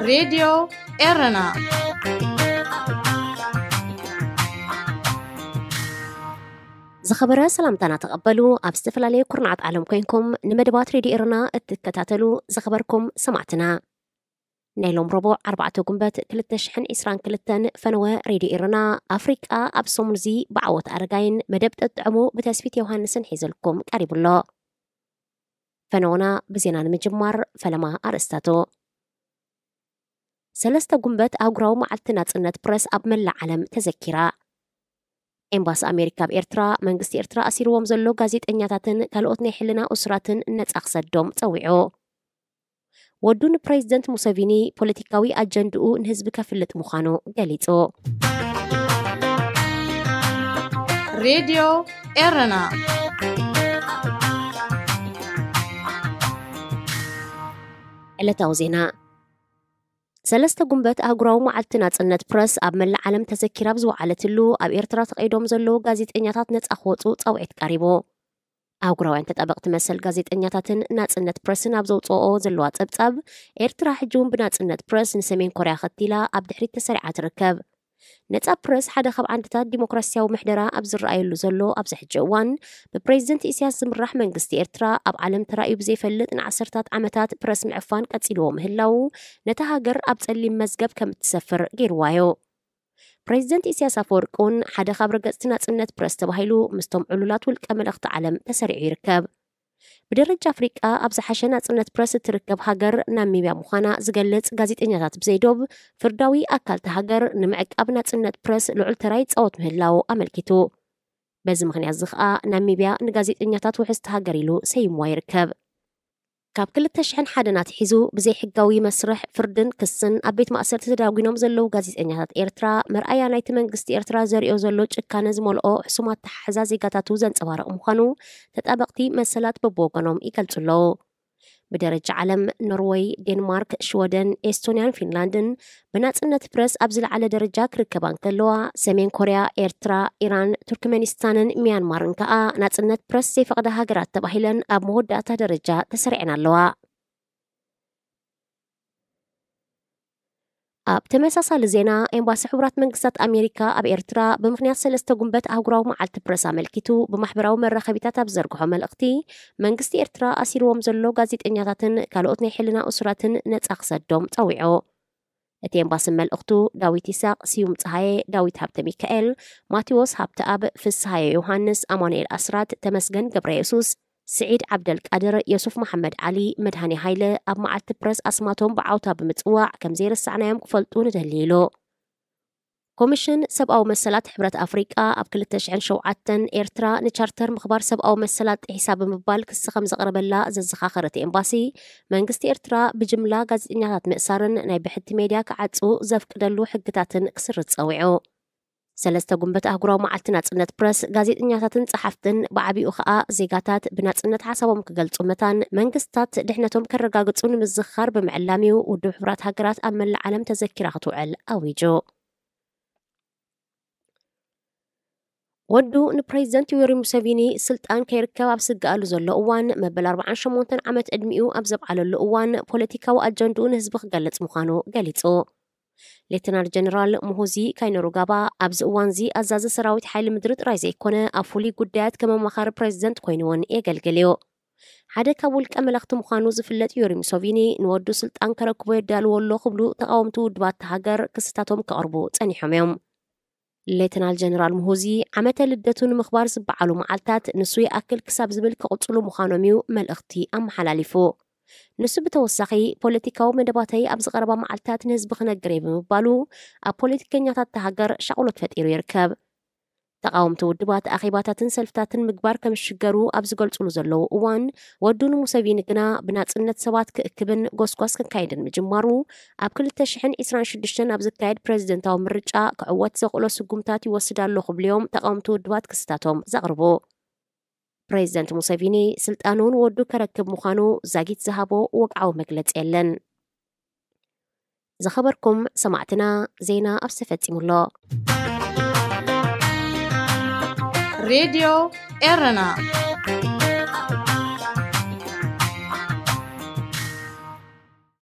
ሬድዮ ኤረና። ዝኸበረ ሰላምታና ተቐበሉ። ኣብ ዝተፈላለየ ኩርናዓት ዓለም ኮይንኩም ንመደባት ሬድዮ ኤረና እትከታተሉ ዝኸበርኩም ሰማዕትና፣ ናይ ሎም ረቡዕ ኣርባዕተ ጉንበት ክልተ ሽሕን ዕስራን ክልተን ፈነወ ሬድዮ ኤረና ኣፍሪቃ ኣብ ሰሙን እዚ ብዓወት ኣረጋይን መደብ ጠጥዕሙ ብተስፊት ዮሃንስን ሒዘልኩም ቀሪቡ ኣሎ። ፈነወና ብዜና ንምጅማር ፈለማ ኣርእስታቱ። ሰለስተ ጉንበት ኣህጉራዊ መዓልቲ ናጽነት ፕረስ ኣብ መላእ ዓለም ተዘኪራ። ኤምባሲ ኣሜሪካ ኣብ ኤርትራ፣ መንግስቲ ኤርትራ ኣሲርዎም ዘሎ ጋዜጠኛታትን ካልኦት ናይ ሕልና እሱራትን ነጻ ክሰዶም ጸዊዑ። ወዱ ንፕሬዚደንት ሙሰቪኒ ፖለቲካዊ ኣጀንድኡ ንህዝቢ ከፍልጥ ምዃኑ ገሊጹ። ሬድዮ ኤረና። ዕለታዊ ዜና። ሰለስተ ጉንበት ኣህጉራዊ መዓልቲ ናጽነት ፕረስ ኣብ መላእ ዓለም ተዘኪራ ኣብ ዝወዓለትሉ፣ ኣብ ኤርትራ ተቐይዶም ዘለዉ ጋዜጠኛታት ነጻ ክወጹ ጻውዒት ቀሪቡ። ኣህጉራውያን ተጣበቕቲ መሰል ጋዜጠኛታትን ናጽነት ፕረስን ኣብ ዘውጽኦ ዘለዋ ጸብጻብ፣ ኤርትራ ሕጂ እውን ብናጽነት ፕረስ ንሰሜን ኮርያ ከቲላ ኣብ ድሕሪት ተሰሪዓ ትርከብ። ነጻ ፕረስ ሓደ ካብ ዓንድታት ዲሞክራሲያዊ ምሕደራ ኣብ ዝረኣየሉ ዘሎ ኣብዚ ሕጂ እዋን፣ ብፕሬዚደንት ኢሳያስ ዝምራሕ መንግስቲ ኤርትራ ኣብ ዓለም ተራእዩ ብዘይፈልጥ ንዓሰርታት ዓመታት ፕረስ ምዕፋን ቀጺልዎ ምህላው፣ ነታ ሃገር ኣብ ጸሊም መዝገብ ከም እትሰፍር ገይርዋዮ። ፕሬዚደንት ኢሳያስ ኣፈወርቂ እውን ሓደ ካብ ረገጽቲ ናጽነት ፕረስ ተባሂሉ ምስቶም ዕሉላት ውልቀ መለኽቲ ዓለም ተሰሪዑ ይርከብ። ብደረጃ ኣፍሪቃ ኣብ ዝሓሸ ናጽነት ፕረስ እትርከብ ሃገር ናሚብያ ምዃና ዝገልጽ ጋዜጠኛታት ብዘይዶብ፣ ፍርዳዊ ኣካልቲ ሃገር ንምዕቃብ ናጽነት ፕረስ ልዑል ተራ ይጻወት ምህላው ኣመልኪቱ። በዚ ምኽንያት እዚ ኸኣ ናሚብያ ንጋዜጠኛታት ውሕስቲ ሃገር ኢሉ ሰይምዋ ይርከብ። ካብ ክልተ ሽሕን ሓደን ኣትሒዙ ብዘይሕጋዊ መስርሕ ፍርድን ክስን ኣብ ቤት ማእሰርቲ ተዳጒኖም ዘለዉ ጋዜጠኛታት ኤርትራ፣ መርኣያ ናይቲ መንግስቲ ኤርትራ ዘሪኦ ዘሎ ጭካነ ዝመልኦ ሕሱም ኣተሓሕዛ ዜጋታቱ ዘንጸባርቕ ምዃኑ ተጣበቕቲ መሰላት በብወገኖም ይገልጹ ኣለዉ። ብደረጃ ዓለም፣ ኖርወይ፣ ዴንማርክ፣ ሽወደን፣ ኤስቶንያን ፊንላንድን ብናጽነት ፕረስ ኣብ ዝለዓለ ደረጃ ክርከባ እንከለዋ፣ ሰሜን ኮርያ፣ ኤርትራ፣ ኢራን፣ ቱርክመኒስታንን ሚያንማርን ከኣ ናጽነት ፕረስ ዘይፈቕዳ ሃገራት ተባሂለን ኣብ መወዳእታ ደረጃ ተሰሪዐን ኣለዋ። ኣብ ተመሳሳሊ ዜና፣ ኤምባሲ ሕቡራት መንግስታት ኣሜሪካ ኣብ ኤርትራ ብምኽንያት ሰለስተ ጉንበት ኣህጉራዊ መዓልቲ ፕረስ ኣመልኪቱ ብማሕበራዊ መራኸቢታት ኣብ ዝዘርግሖ መልእኽቲ፣ መንግስቲ ኤርትራ ኣሲርዎም ዘሎ ጋዜጠኛታትን ካልኦት ናይ ሕልና እሱራትን ነጻ ክሰዶም ጸዊዑ። እቲ ኤምባሲ መልእኽቱ፣ ዳዊት ይስሐቅ፣ ስዩም ጸሃየ፣ ዳዊት ሃብተ ሚካኤል፣ ማቴዎስ ሃብተኣብ፣ ፍስሃየ ዮሃንስ፣ ኣማኑኤል ኣስራት፣ ተመስገን ገብረ የሱስ፣ ስዒድ ዓብደልቃድር፣ የሱፍ መሓመድ ዓሊ፣ መድሃኔ ሃይለ ኣብ መዓልቲ ፕረስ ኣስማቶም ብዓውታ ብምጽዋዕ ከም ዘይረሳዕናዮም ክፈልጡ ንደሊ ኢሉ። ኮሚሽን ሰብኣዊ መሰላት ሕብረት ኣፍሪቃ ኣብ ክልተ ሽሕን ሸውዓተን ኤርትራ ንቻርተር ምኽባር ሰብኣዊ መሰላት ጥሒሳ ብምባል ክሲ ከም ዘቕረበላ ዘዘኻኸረ እቲ ኤምባሲ፣ መንግስቲ ኤርትራ ብጅምላ ጋዜጠኛታት ምእሳርን ናይ ብሕቲ ሜድያ ክዓጹ ዘፍቅደሉ ሕግታትን ክስርዝ ጸዊዑ። ሰለስተ ጉንበት ኣህጉራዊ መዓልቲ ናጽነት ፕረስ፣ ጋዜጠኛታትን ጸሓፍትን፣ ብዓቢኡ ኸኣ ዜጋታት ብናጽነት ሓሳቦም ክገልጹ መታን መንግስታት ድሕነቶም ከረጋግጹ ንምዝኽኻር ብምዕላም እዩ ውድብ ሕቡራት ሃገራት ኣብ መላእ ዓለም ተዘኪራ ክትውዕል ኣዊጁ። ወዱ ንፕሬዚደንት ዮወሪ ሙሰቪኒ ስልጣን ከይርከብ ኣብ ዝስግኣሉ ዘሎ እዋን፣ መበል ኣርባዓን ሸሞንተን ዓመት ዕድሚኡ ኣብ ዘብዓለሉ እዋን፣ ፖለቲካዊ ኣጀንድኡ ንህዝቢ ክገልጽ ምዃኑ ገሊጹ። ሌተናል ጀነራል ሙሁዚ ካይነሩጋባ ኣብዚ እዋንዚ ኣዛዚ ሰራዊት ሓይሊ ምድሪ ጥራይ ዘይኮነ፣ ኣብ ፍሉይ ጉዳያት ከም ኣማኻሪ ፕሬዚደንት ኮይኑ እውን የገልግል እዩ። ሓደ ካብ ውልቀ መለኽቲ ምዃኑ ዝፍለጥ ዮሪ ሙሶቪኒ፣ ንወዱ ስልጣን ከረክቦ የዳልዎ ኣሎ ክብሉ ተቓወምቲ ውድባት እታ ሃገር ክስታቶም ከቕርቡ ጸኒሖም እዮም። ሌተናል ጀነራል ሙሁዚ፣ ዓመተ ልደቱ ንምኽባር ዝበዓሉ መዓልታት ንሱ ይኣክል ክሳብ ዝብል ክቕጽሉ ምዃኖም እዩ መልእኽቲ ኣመሓላሊፉ። ንሱ ብተወሳኺ፣ ፖለቲካዊ መደባተይ ኣብዚ ቀረባ መዓልታት ንህዝቢ ክነግር እየ ብምባሉ፣ ኣብ ፖለቲከኛታት እታ ሃገር ሻቕሎት ፈጢሩ ይርከብ። ተቓወምቲ ውድባት ኣኼባታትን ሰልፍታትን ምግባር ከም ዝሽገሩ ኣብ ዝገልጹሉ ዘለዉ እዋን፣ ወዱ ንሙሰቪኒ ግና ብናጽነት ሰባት ክእክብን ጎስጓስ ከካይድን ምጅማሩ፣ ኣብ ክልተ ሽሕን ዕስራን ሽዱሽተን ኣብ ዝካየድ ፕሬዚደንታዊ ምርጫ ክዕወት ዘኽእሎ ስጉምታት ይወስድ ኣሎ ክብሉ እዮም ተቓወምቲ ውድባት ክስታቶም ዘቕርቡ። ፕሬዚደንት ሙሰቪኒ ስልጣኑ ንወዱ ከረክብ ምዃኑ ዛጊት ዝሃቦ ወግዓዊ መግለጺ የለን። ዝኸበርኩም ሰማዕትና፣ ዜና ኣብዚ ተፈጺሙ ኣሎ። ሬድዮ ኤረና።